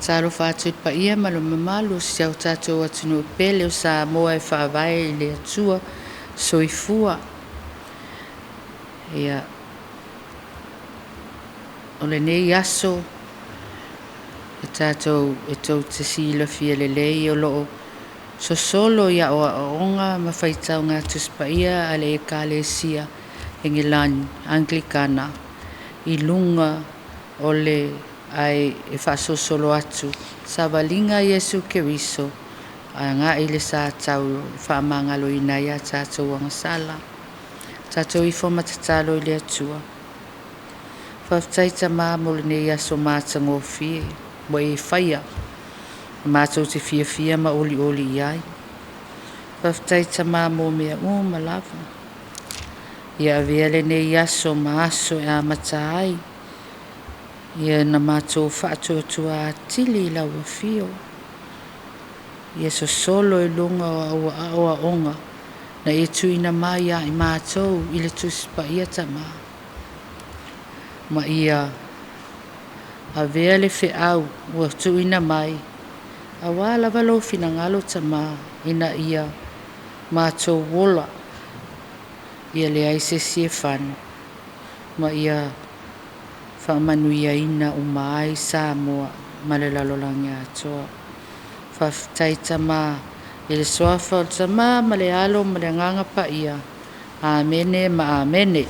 Faatalofa atu i le paia ma le mamalu o si o tatou atunuu pele o Samoa e faavae i le Atua soifua. Ia, o lenei aso e tatou e tou te silafia lelei o lo o sosolo i aoaoga ma faitauga Tusi Paia a le Ekalesia Engelani Anglikana i luga o le ae e faasolosolo atu savaliga a Iesu Keriso agai i le sa tau faamagaloina ai a tatou agasala. Tatou ifo ma tatalo i le Atua. Faafetai Tamā mo lenei aso matagofie ua e faia matou te fiafia ma olioli i ai. Faafetai Tamā mo mea uma lava. Ia avea lenei aso ma aso e amata ai ia na matou faatuatua atili i lau afio. Ia sosolo i luga o au aoaoga na e tuuina mai ia i matou i le Tusi Paia Tamā. Ma ia avea le feau ua tuuina mai auā lava lou finagalo Tamā ina ia matou ola ia leai se isi e fano ma ia faamanuiaina uma ai Samoa ma le lalolagi atoa. Faafetai Tamā i le suafa o le Tamā ma le Alo ma le Agaga Paia. Amene ma amene.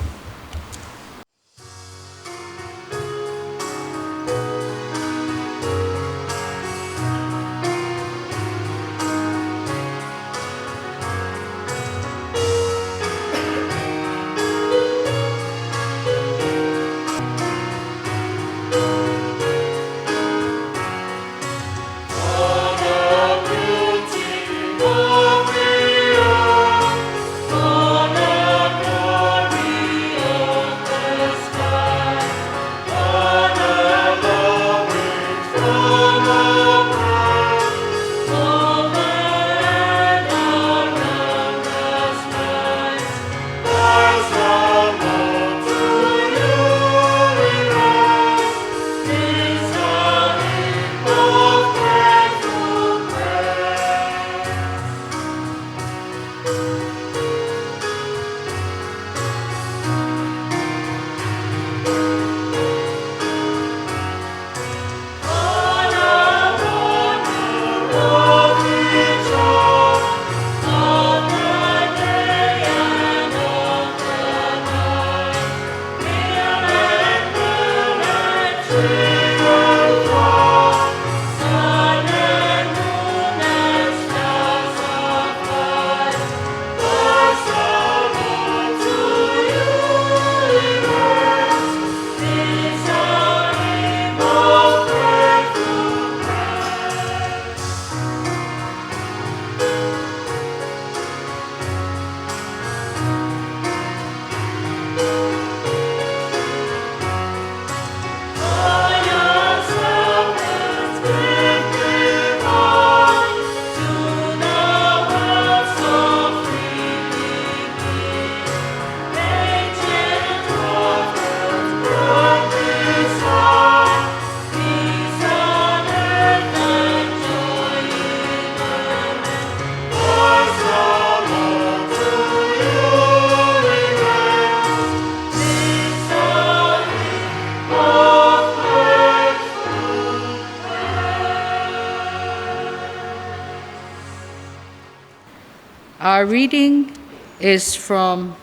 Our reading is from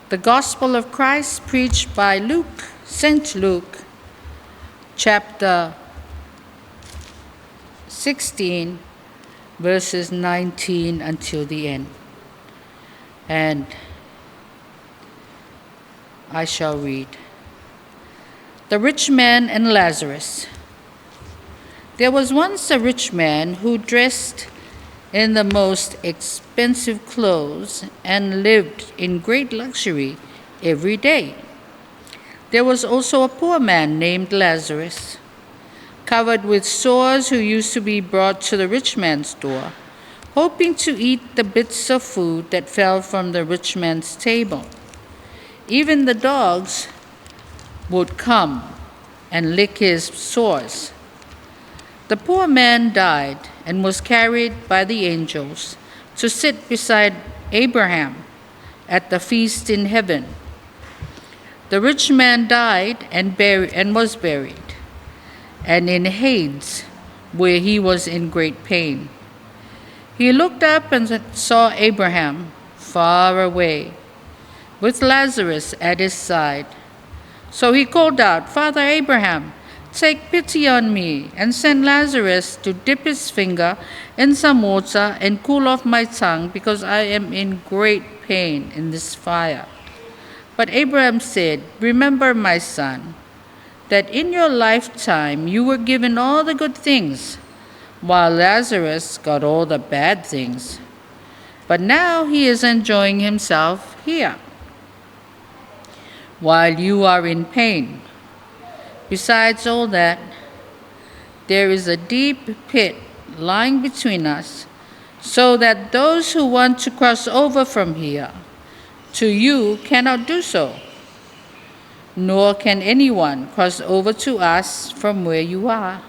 the Gospel of Christ preached by Luke, St. Luke, chapter 16, verses 19 until the end. And I shall read. The rich man and Lazarus. There was once a rich man who dressed in the most expensive clothes and lived in great luxury every day. There was also a poor man named Lazarus, covered with sores, who used to be brought to the rich man's door, hoping to eat the bits of food that fell from the rich man's table. Even the dogs would come and lick his sores. The poor man died and was carried by the angels to sit beside Abraham at the feast in heaven. The rich man died and, and was buried, and in Hades, where he was in great pain. He looked up and saw Abraham far away, with Lazarus at his side. So he called out, Father Abraham, take pity on me and send Lazarus to dip his finger in some water and cool off my tongue, because I am in great pain in this fire. But Abraham said, Remember, my son, that in your lifetime you were given all the good things, while Lazarus got all the bad things. But now he is enjoying himself here, while you are in pain. Besides all that, there is a deep pit lying between us, so that those who want to cross over from here to you cannot do so, nor can anyone cross over to us from where you are.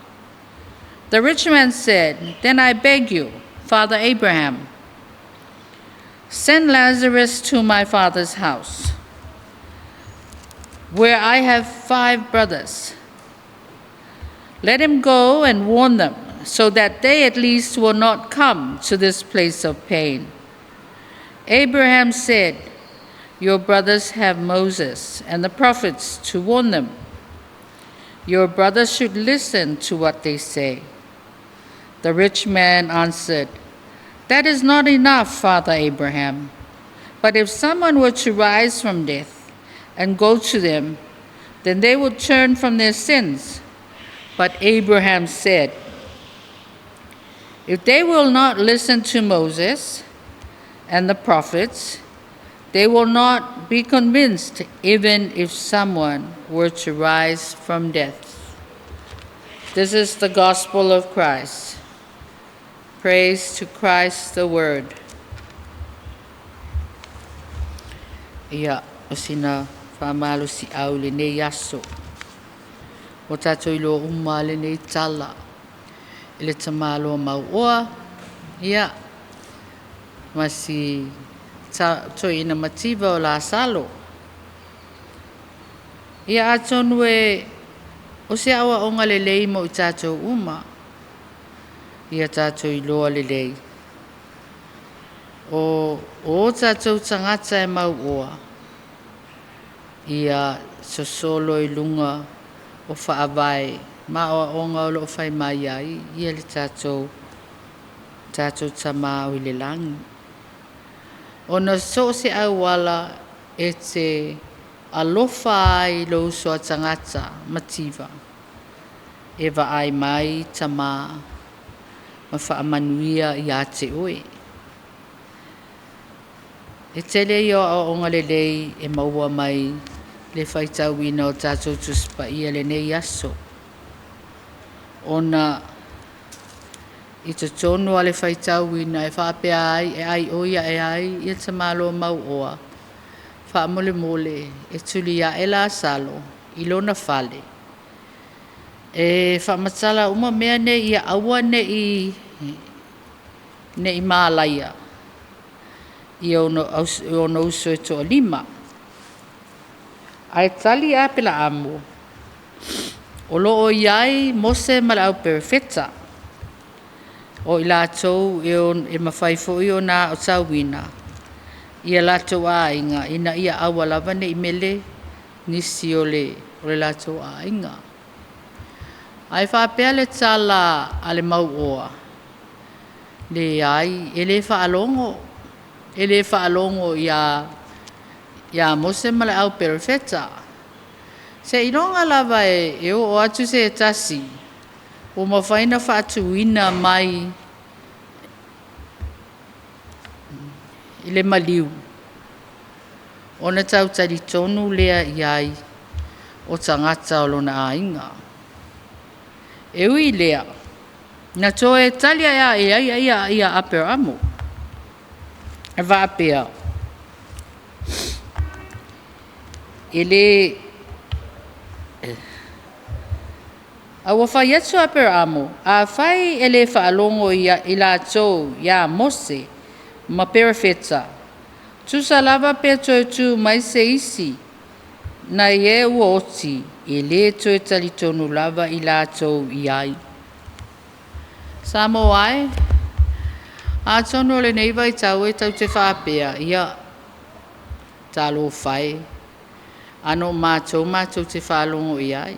The rich man said, Then I beg you, Father Abraham, send Lazarus to my father's house, where I have 5 brothers. Let him go and warn them, so that they at least will not come to this place of pain. Abraham said, Your brothers have Moses and the prophets to warn them. Your brothers should listen to what they say. The rich man answered, That is not enough, Father Abraham. But if someone were to rise from death and go to them, then they would turn from their sins. But Abraham said, If they will not listen to Moses and the prophets, they will not be convinced, even if someone were to rise from death. This is the gospel of Christ. Praise to Christ the Word. Ia, o sina whaamalo si au lenei aso. O tātou iloa uma lenei tala. I le tamāloa mauoa. Ia, ma si toeaina mativa o Lasalo. Ia atonu e o se aoaoga lelei mo i tātou uma. Ia tātou iloa lelei. O o tātou tagata e mauoa. Ia sosolo i luga o faavae ma aoaoga o loo fai mai ai ia le tātou tātou Tamā o i le lagi. Ona so o se auala e te alofa ai lou uso a tagata mativa. E vaai mai Tamā ma faamanuia iā te oe. E tele ia o aoaoga lelei e maua mai le faitauina o tātou Tusi Paia lenei aso. Ona i totonu o le faitauina e faapea ai e aioi ae ai ia tamāloa mauoa faamolemole e tuli ae Lasalo i lona fale. E faamatala uma mea nei ia aua nei malaia i ona uso e toalima. Ae tali Apelaamu, o loo i ai Mose ma le au perofeta. O i latou e mafai foi ona aotauina ia latou aiga ina ia aua lava nei mele nisi o le latou aiga. Ae faapea le tala a le mauoa, leai, e le faalogo ia Mose ma le au perofeta. Seiloga lava e oo atu se tasi, ua mafai ona faatuina mai i le maliu, ona tau talitonu lea i ai o tagata o lona aiga. E ui lea, na toe tali ae ai ia ia Aperaamo. E faapea, e le A ua fai atu Aperaamo, afai e le faalogo i latou iā Mose ma Perofeta, tusa lava pe toe tu mai se isi nai e ua oti, e le toe talitonu lava i latou i ai. Samoa e, atonu o lenei vaitau e tatou te faapea, ia, talofa e, a na o matou matou te faalogo i ai.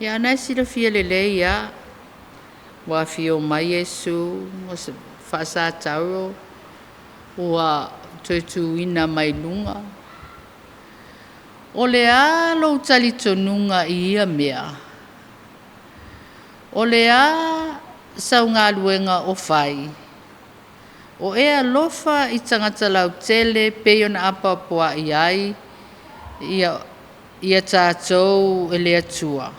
Ia a o lena e silafia lelei lava, ua afio mai Iesu ua faasatauro, ua toe tuina mai luga. O le a lou talitonuga i ia mea? O le a sau galuega o fai? O e alofa i tagata lautele pei ona apoapoai ai ia tatou e le Atua.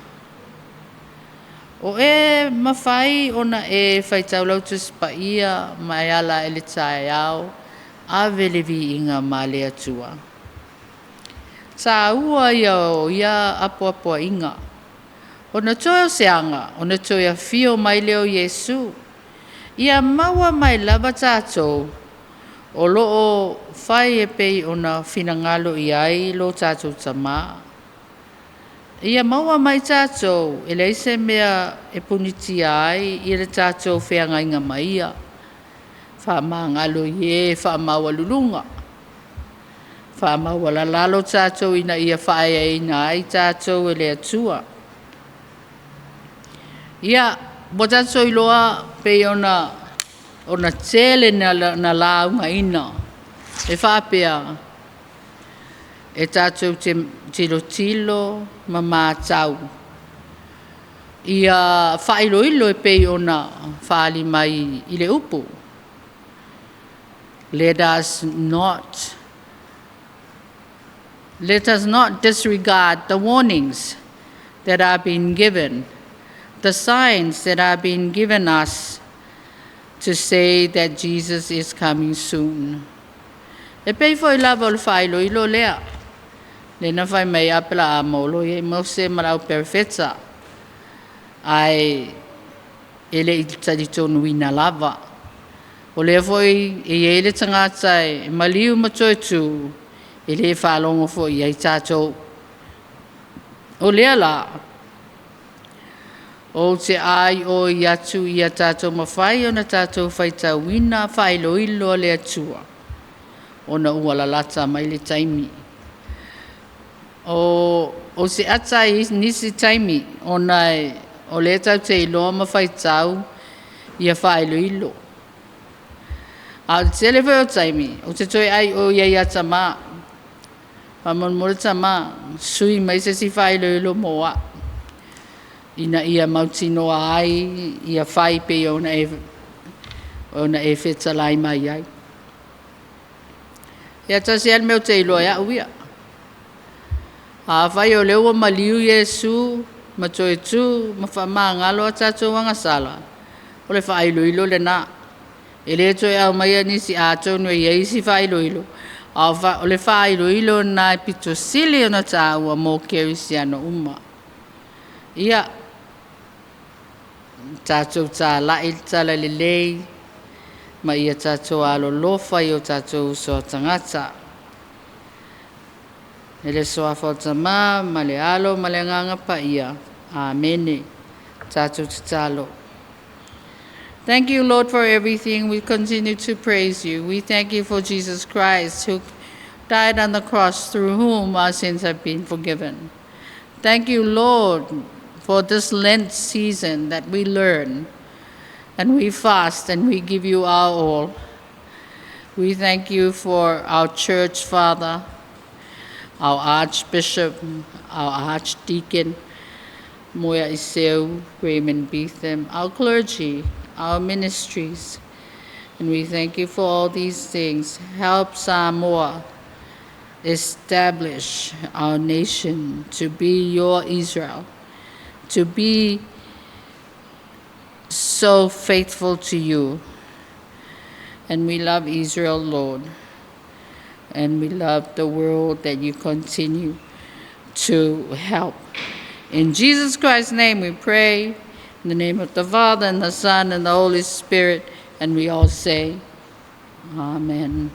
O e mafai ona e faitau lau Tusi Paia ma e ala ae i le taeao, ave le viiga mo le Atua. Taua ia o ia apoapoaiga. Ona toe o se aga, ona toe afio mai lea o Iesu. Ia maua mai lava tatou o lo o fai e pei ona finagalo i ai lo tatou Tamā. Ia maua mai tatou e leai se mea e punitia ai i le tatou feagaiga ma ia. Faamagalo i e faamaualuluga. Faamaualalalo tatou ina ia faaeaina ai tatou e le Atua. Ia, ua tatou iloa pei ona tele na laugaina e faapea, e tatou te tilotilo ma matau ia faailoilo e pei ona faaali mai i le upu. Let us not disregard the warnings that are being given, the signs that are being given us to say that Jesus is coming soon. E pei foi lava o le faailoilo lea, lea na fai mai Aperaamo o lo o i ai Mose ma le au perofeta, ae e le i talitonuina lava. O lea foi e i ai le tagata e maliu ma toe tu, e le faalogo foi i ai tatou. O lea la, ou te aioi atu ia tatou mafai ona tatou faitauina faailoilo a le Atua, ona ua lalata mai le taimi. O se ata ai nisi taimi ona o lea tatou te iloa ma faitau ia faailoilo. A o le tele foi o taimi, ou te toe aioi ai ia Tamā. Faamolemole Tamā, sui mai se isi faailoilo mo au, ina ia mautinoa ai ia fai pei ona e fetalai mai ai. Ia tasi lava le mea ou te iloa e au ia. Afai o lea ua maliu Iesu ma toe tu ma faamagalo a tatou agasala, o le faailoilo lena. E le toe aumaia nisi, atonu e i ai isi faailoilo, a o le faailoilo lena e pito sili ona taua mo kerisiano uma. Ia, tatou talai le talalelei ma ia tatou alolofa i o tatou uso a tagata. I le suafa o le Tamā ma le Alo ma le Agaga Paia. Amene. Tatou tatalo. Thank you, Lord, for everything. We continue to praise you. We thank you for Jesus Christ, who died on the cross, through whom our sins have been forgiven. Thank you, Lord, for this Lent season that we learn and we fast and we give you our all. We thank you for our church father, our archbishop, our archdeacon, Moya Iseu, Raymond Beetham, our clergy, our ministries. And we thank you for all these things. Help Samoa establish our nation to be your Israel, to be so faithful to you. And we love Israel, Lord. And we love the world that you continue to help. In Jesus Christ's name we pray. In the name of the Father, and the Son, and the Holy Spirit. And we all say, Amen.